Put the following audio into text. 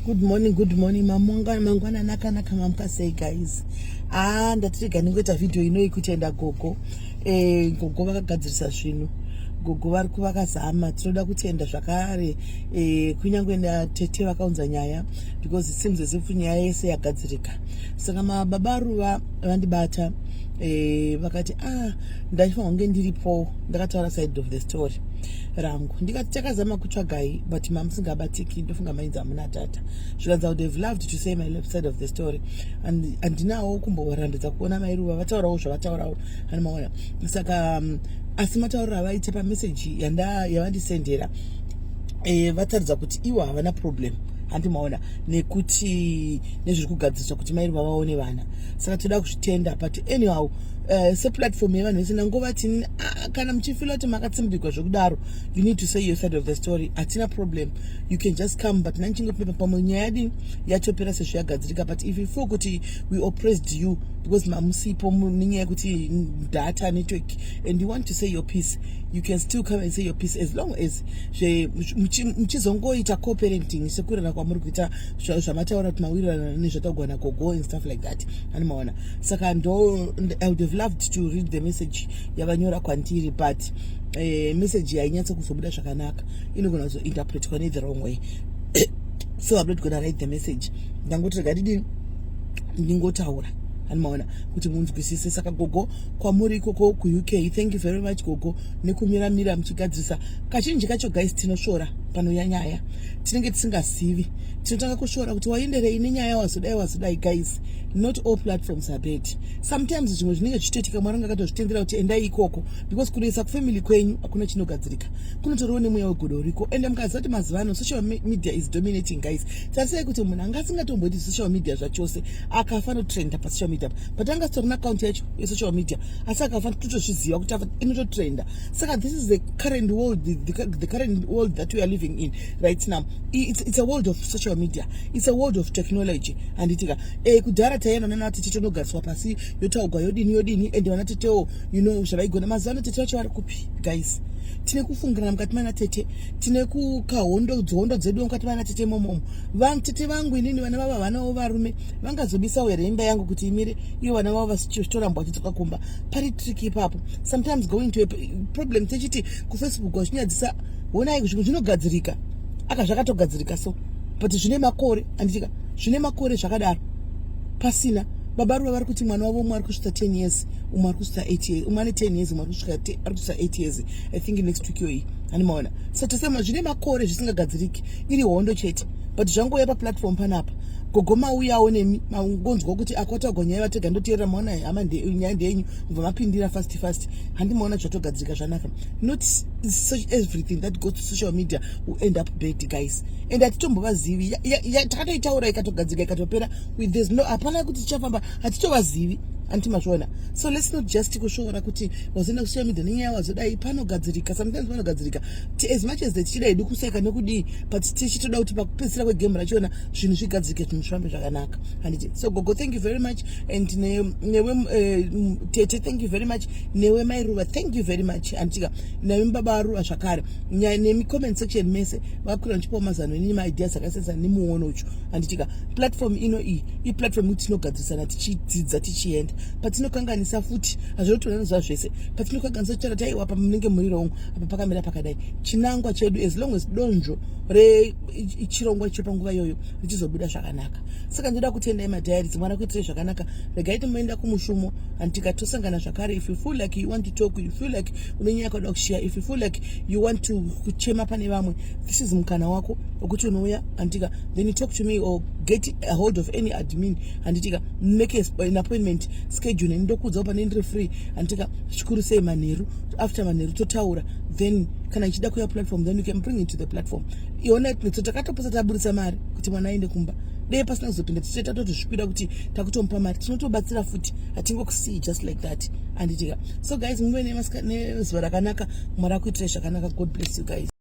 Good morning, good morning. Mamonga mangwanani akanaka, mamuka sei guys? Ah, ndati rega ndingoita video ino kutenda gogo. Gogo vakagadzirisa zvinhu. Gogo vari kuvakazama. Tinoda kutenda zvakare kunyange natete vakaunza nyaya, because it seems as if nyaya yese yagadzirika. Saka mababa Ruva vandibata, vakati, "Ah, ndaifanira kunge ndiripo ndakataura side of the story rangu." Ndikati, "Takazama kutsvagai, but mamusingabatiki. Ndofunga mainzi hamuna data." Zvikanzi, "I would have loved to say my left side of the story." And handinawo kumborambidza kuona maiRuva vataurawo zvavataurawo, animaona. Saka asi matauriro avaita pameseji yavandisendera, vataridza kuti ivo havana problem, handimaona, nekuti nezviri kugadziriswa kuti maiRuva vaone vana. Saka toda kuzvitenda. But anyhow, seplatform yevanhu vese, ndangovati, kana muchifeela kuti makatsimbikwa zvekudaro, you need to say your side of the story, hatina problem, you can just come. But nanichingopepa pamwe nyaya yadini yatopera sezvo yagadzirika. But if you feel kuti we oppressed you because mamusipo nenyaya yekuti data network, and you want to say your piece, you can still come and say your piece, as long as muchizongoita co-parenting sekurana kwamuri kuita, zvamataura kuti mawirirana nezvataugwa nagogo and stuff like that, animaona. Saka ndo I would have loved to read the message yavanyora kwandiri, but message yainyatsa kuzobuda zvakanaka, inogona kuzointerpretwa nethe wrong way, so I'm not gonna write the message. Ndangoti rega didini, ndingotaura, animaona, kuti munzwisise. Saka gogo, kwamuri ikoko kuUK, thank you very much, gogo, nekumiramira muchigadzirisa. Kazhinji kacho guys, tinosvora panouya nyaya, tinenge tisingazivi, tinotanga kusvora kuti waenderei nenyaya, wazodai, wazodai. Guys, not all platforms are bad. Sometimes zvimwe zvinenge zvichitoitika, Mwari anga akatozvitendera kuti endai ikoko, because kunoisa kufamily kwenyu hakuna chinogadzirika, kunotoriwo nemweya wegodo uriko. Ende mukaziva kuti mazuva ano social media is dominating, guys. Tarisai kuti munhu anga asingatomboiti social media zvachose akafa notrenda pasocial media, but anga asitorina account yacho yesocial media, asi akafa totozviziva kuti inototrenda. Saka this is the current world, the current world that we are living in right now. It's a world of social media, it's a world of technology, handitika? Kudhara taienda nana tete tonogariswa pasi, yotaugwa, yodini yodini, ende vana tetewo zvavaigona. Mazuva ano tete vacho vari kupi, guys? Tine kufungirana mukati mana tete, tine kukahondo dzohondo dzedu mukati mana tete momomo. Vatete vangu inini, vana vava vanawo varume, vangazobisawo here imba yangu kuti imire, ivo vana vavo vasichitorambwa vachidzoka kumba? Pari tricky ipapo. Sometimes going to a problem techiti kuFacebook wazvinyadzisa. Honai, zvimwe zvinogadzirika aka zvakatogadzirika, so but zvine makore, handitika? Zvine makore zvakadaro pasina. Baba Ruva vari kuti mwana wavo umwe ari kusvitsa 10 years, umwe ari kusvitsa 8 years, umwe ane 10 years, umwe ari kusvitsa 8 years, I think next week yoyi, handimaona. So tasema zvine makore zvisingagadziriki, iri hondo chete, but zvangouya paplatform panapa. Gogo mauyawo nemi, mangonzwa kuti akwatagwa nyaya, vatega ndoteerera, maona hama, nyaya ndeyenyu, mubva mapindira fast fast, handimaona, zvatogadzirika zvanaka. Not such everything that goes to social media will end up bad, guys, and hatitombovazivi. Takatoitaura ikatogadzirika, ikatopera. There's no, hapana kuti tichafamba, hatitovazivi, anti mazviona? So let's not just kusvoora kuti wazoenda kusocial media nenyaya, wazodai. Panogadzirika, sometimes panogadzirika. As much as tichida hedu kuseka nekudii, but tichitoda kuti pakupedzisira kwegame rachona zvinhu zvigadzirike, zvinhu zvifambe zvakanaka, handiti? So gogo, thank you very much, and newe tete, thank you very much. Newe maiRuva, thank you very much, handitika? Newe baba Ruva zvakare, nemi comment section mese vakakwira muchipawo mazano enini, maideas akasiyana nemuono ucho, handitika? Platform ino iyi iplatform yekuti tinogadzirisana, tichidzidza, tichienda. Patinokanganisa futi, hazvinotoona zuva zvese, patinokanganisa tichara taiwa, apa munenge muri wrong, apa pakamira pakadai. Chinangwa chedu, as long as donzvo rechirongwa icho panguva iyoyo richizobuda zvakanaka. Saka ndoda kutendai madiaries, mwana kuitirai zvakanaka. Regai timboenda kumushumo, handitika? Tosangana zvakare. If you feel like you want to talk, you feel like une nyaya yakuda kushare, if you feel like you want to kuchema pane vamwe, this is mukana wako wekuti unouya, handitika? Then you talk to me or get a hold of any admin, handitika? Make an appointment, schedule neni, ndokudzawo pane ndiri free, handitika? Zvikuru sei manheru, after manheru totaura. Then kana ichida kuya platform, then you can bring it to the platform. Iona, so takatoposa taburitsa mari kuti mwana aende kumba. Dei pasina kuzopinda tichite tatotozvipira kuti takutomupa mari, tinotobatsira futi, hatingokusii just like that, handitika? So guys, muve nezuva rakanaka. Mwari akuitirai zvakanaka. God bless you guys.